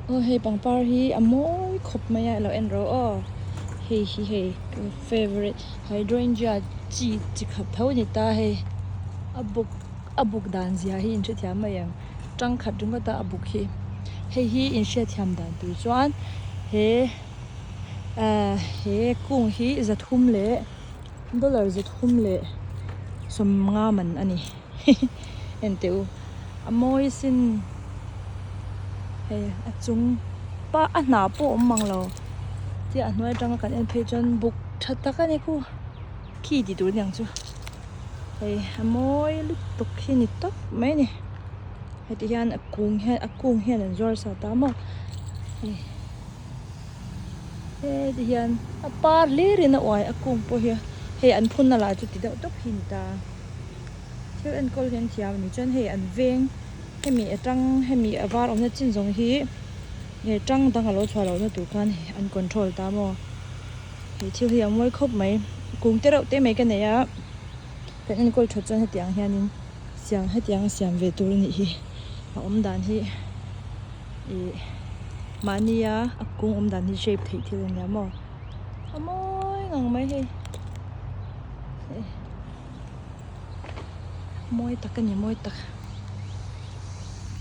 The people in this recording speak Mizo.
Aw hei pangpar hi a mawi khawp mai a ilo en rawh aw hei hi hei ka favourite hydrangea chi chi khat tho a ni ta hei a buk a buk dan zia hi in hrethiam mai em tangkhat ringawt a a buk hi hei hi in hriatthiam dan tur chuan he ahh he kung hi zathum leh dollar zathum leh sawmnga man a ni. Enteh u a mawi sin hei a chung pa a hnah pawh a awm mang lo tia a hnuai atanga kan en phei chuan buk tha tak a ni khu khi tih tur aniang chu hei a mawi lutuk hi ni tawp mai a ni heti hian a kung hian a kung hian an zuar sa ta maw hei heti hian a par hlir in a uai a kung pawh hi hei an phun na lah chu ti deuh tawp hi a ni ta. Thil enkawl hi an thiam a ni chuan hei an veng hemi atang hemi a var awmna chin zawng hi nge tang dang alo chhuah lohna tur khan an control ta maw he thil hi a mawi khawp mai kung te reuh te mai ka nei a kan enkawl that chuan hetiang hianin siam hetiang a siam ve tur a nih hi a awm dan hi ih mahnia a kung awm dan hi shape theih thil a nia maw a mawi ngang mai hei. Mawi tak a ni mawi tak.